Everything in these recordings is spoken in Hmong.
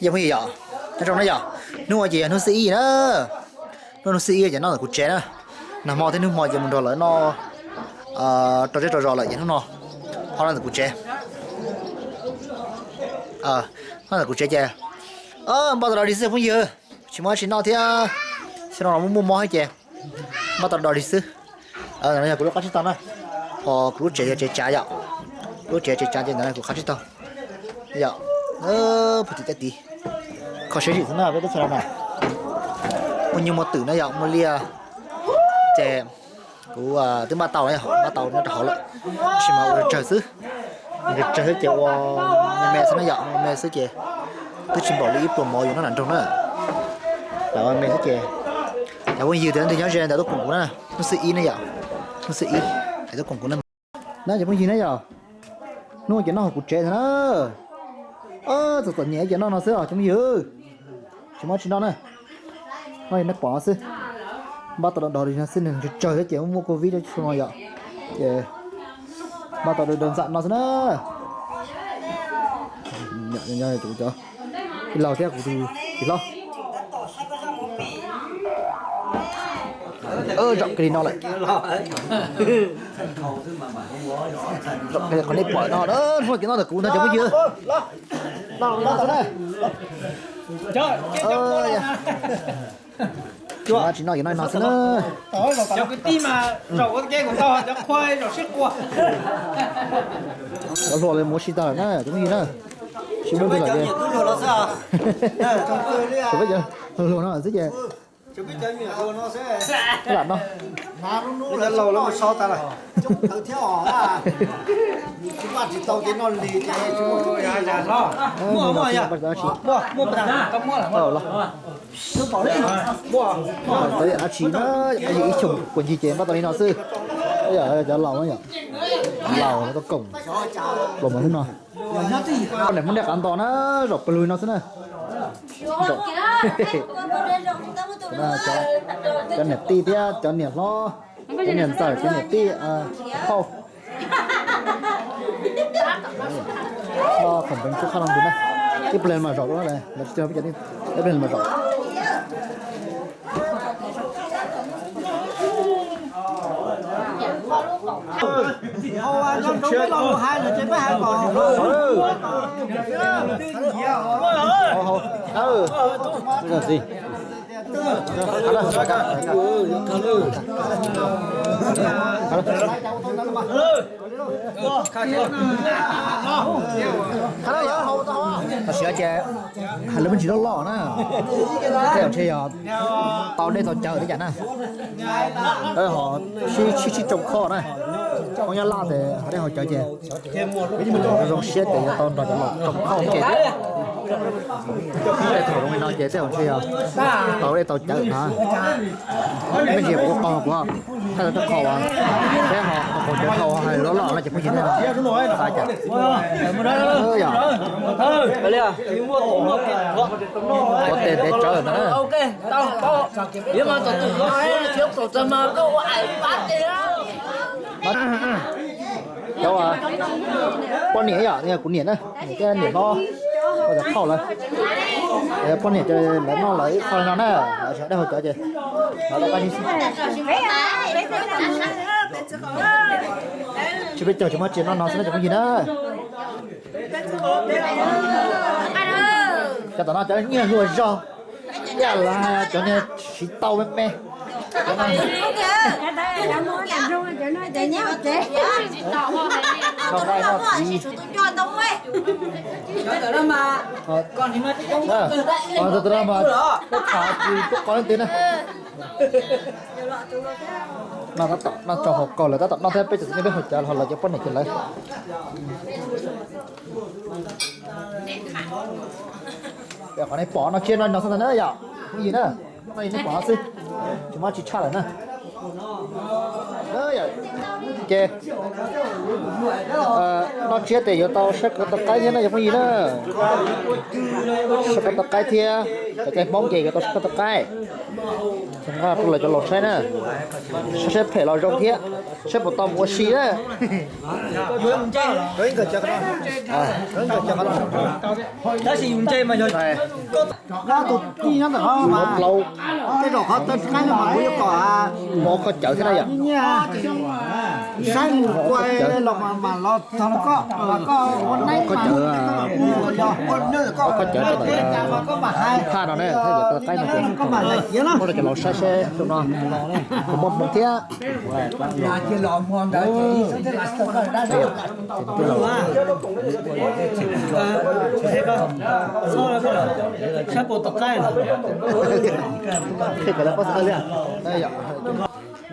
Yog phooj ywg yom, nyob zoo na yom, hnub no ces yog hnub xiab ib na, hnub hnub xiab ib ces noj ntawm kuv tsev na. Nag hmo thiab hnub hmo ces mus nrog lawv noj rau zej rau zos lawm ces hnub no ho noj ntawm kuv tsev. Noj ntawm kuv tsev ces npaj tau do dig xwb phooj ywg, tsis muaj dab tsi noj thiab. Xyoo no muaj muaj mob thiab ces npaj tau do dig xwb. Ntawm no yog kuv lub qab tsib taug na, ho kuv lub tsev yog tsev tsav yom, kuv lub tsev tsev tsav ces ntawm no kuv qab tsib taug yom. Puag tim caj tid, kho siab zim xwb na peb teb chaws no na, muaj nyuj muaj twm na yom, muaj liaj ces kuv twb npaj tau na yom, npaj tau nyob rau hauv lawm, tab sis mas ua tsawg xwb, tsawg xwb ces ua me me xwb na yom, me me xwb ces twb tsis npaum li ib pluas mov yuav noj nram nroog na. Lam ua me xwb ces, cov phooj ywg tias leej twg nyob ze ntawm tuaj koom kuv na, hnub xiab ib na yom, hnub xiab ib es tuaj koom kuv na. Na cov phooj ywg na yom, hnub ces noj hauv kuv tsev ntag na. Txom txom nyem ces noj no xwb os cov phooj ywg, tsis muaj dab tsi noj na. Noj li nej pom no xwb, npaj tau do do li no xwb, nws tsawg tsawg thiab ces muaj muaj covid xwb no yom, ces npaj tau do do ntxam no xwb na. Cov tij laug thiab kuv tus txiv hlob, zaum kiag li no lawm. Zaum kiag li qhov nej pom no, hnub no ces noj ntawm kuv ntag cov phooj ywg. Tsis noj ces noj li no xwb na. Cov kwv tij mas zaum ua ke kuv tau cov qhua zaum sib qua. Cov hluas lawv mus ua si tag lawm na cov phooj ywg na. Tsis muaj tus lawm ces, peb cov hluas no xwb ces, lam no. Tau dab tsi na, ib xyoos kuv ncig ces npaj tau li no xwb. Cov laus na yom, laus tuaj koom pluas mov hnub no. Poj niam Hmoob Dej Qav Nto na, zaum pawg lug no xwb na. Cov niam tij thiab cov niam hlob, cov niam ntxawm, cov niam tij, phauj. Noj khoom peev tsub qhab no ntws na. Ib pliag mam zaum, lawv tsis tau peb cov, ib pliag mam zaum. Tam sim no ces hais lub me ntsis loj loj na, tej zaum ntshe yog tau dej tau cawv tej cas na. Ho sib sib tsoo kho na, Hmoob Nyab Laj ces haus dej haus cawv ces zoo siab ces yuav tau nrog cov laus tsoo kho ua ke thiab. Tej thaum zoo li no ces tej zaum ntshe yog tau dej tau cawv na. Me ntsis kuv qog kuv thaij tau tej qho uas peb ho qaug cawv dhau hais loj loj no ces phooj ywg nej xav cas. Yog ua tes ntev tsawv ntag na. Cov poj niam yom, kuv niam na, niam thiab niam hlob, ua cov phauj lawm. Poj niam ces lawv noj lawv ib qho li no na, lawv tsis haus dej haus cawv ces lawv laj qab zib xwb. Tsis peb caug tsis muaj tsis noj no xwb na cov phooj ywg na. Cov tom no cov nyiag hlua zog, ib yam li cov niag siv tau me me. Noj nqaij noj txiv. Peb tham tsis tub qo leej twg na. Noj tab tom noj tso hauv kaus lawm, tab tom noj thiab peb tseem txiv neej peb haus cawv los ho lawv cov poj niam ces lawv. Qhov nej pom no tsiab no no xwb ntag na yom, phooj ywg na, no nej pom no xwb, tsis muaj tsis tshaj lawm na. Ces noj tsiab ces yuav tau saib koj tau qaib thiab na cov phooj ywg na. Saib koj tau qaib thiab, cov caij Hmoob ces yuav tau saib koj tau qaib. Rau lawv cov laus saib na, saib saib phem los zoo thiab, saib puas tau mus ua si na. Tus tij nyob ntawm qhov mas, tej zaum qhov tawg qaib no mas kuv yuav kom mov kho cawv thiab na yom. Saib mus kua los mas los txog koj, koj ua neeb kho cawv, kho cawv rau ntawm phaj no ne, thiab yog tawg qaib no ces muab rau cov laus saib seb tus no puas muaj hmoo thiab.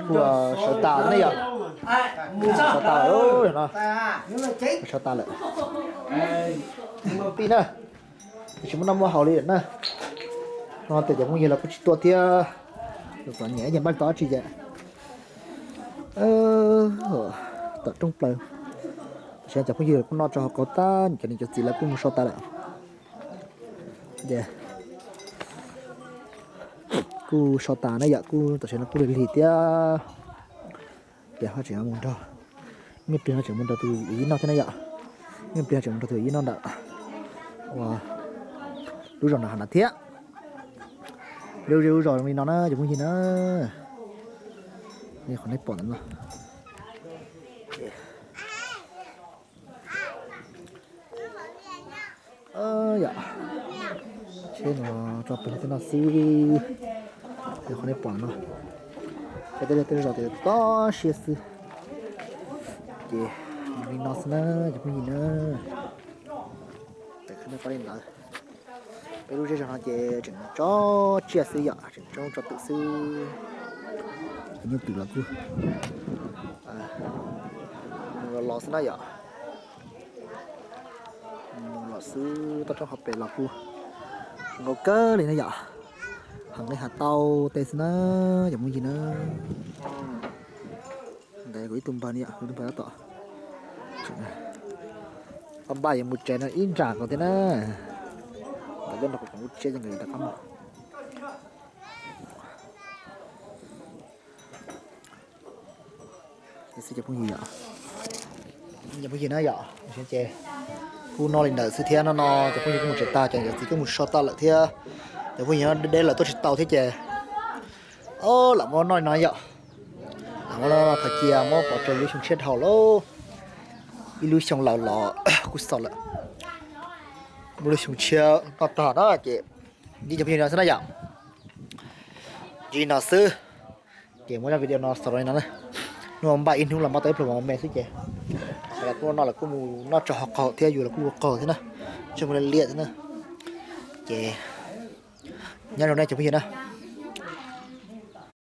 Kuv sawv tas ne yom, sawv tas lawm no, sawv tas lawm. Pib na, tsis muaj noj muaj haus li na. No tes cov phooj ywg los kuj tsis tuaj thiab, kom nyiam nyiam npaj tau dab tsi ces tom rooj plaws. Tam sim no cov phooj ywg kuj noj tso hauv qaug tag, cov niam cov txiv lawv kuj mus so tas lawm. Kuj so tas na yom, kuj tam sim no kuj lig lig thiab. Ces ho tseem mus nrog, me pliag no tseem mus nrog tus yij noj thiab na yom. Me pliag tseem mus nrog tus yij noj ntawm ua lub zos nram hav na thiab. Lub zej lub zos zoo li no na cov phooj ywg na. Qhov nej pom ntawm no. Yom, tsheb no tso pem no xwb. Yog qhov nej pom no, peb tej zej tej zos ces toj siab xwb. Ces li no xwb na cov phooj ywg na. Peb lub zej zos no ces tseem tso tsiaj xwb yom, tseem tso tso twm xwb. Nyuj twm los kuj mus los los xwb na yom. Mus los xwb, toj roob hauv pes los kuj zoo nkauj kawg li na yom. Heev li has tau tej xwb na cov phooj ywg na. Ntawd kuv ib tug npawg ne yom, kuv ib tug npawg tab tom, ob npaj yuav mus tsev no ib ntsam nkaus thiab na. Ntawd lub no kuv tseem ua tsiab ces nkawd yuav rov qab mus. Xwb cov phooj ywg yom, cov phooj ywg na yom, ces kuj noj li ntawd xwb thiab no no cov phooj ywg kuj mus tsev tag, cov niam cov txiv kuj mus so tag lawm thiab. Cov phooj ywg no deb deb lawm tuaj tsis tau thiab ces lam muab noj li no yom. Lam muab noj khaws cia muab pov tseg lub xyoo tshiab dhau lauj. Ib lub xyoo laus los kuj xaus lawm. Muaj lub xyoo tshiab noj tag na ces ntsib cov phooj ywg no xwb na yom. Ntsib no xwb. Ces muab zaj video no xaus rau li no na. Hnub npaj ib hnub los npaj tau ib pluag mov me xwb ces, los kuj noj los kuj mus noj tso hauv qaug thiab yus los kuj ua qaug thiab na. Tseem mus liaj liaj thiab na. Ces nyob zoo nej cov phooj ywg na.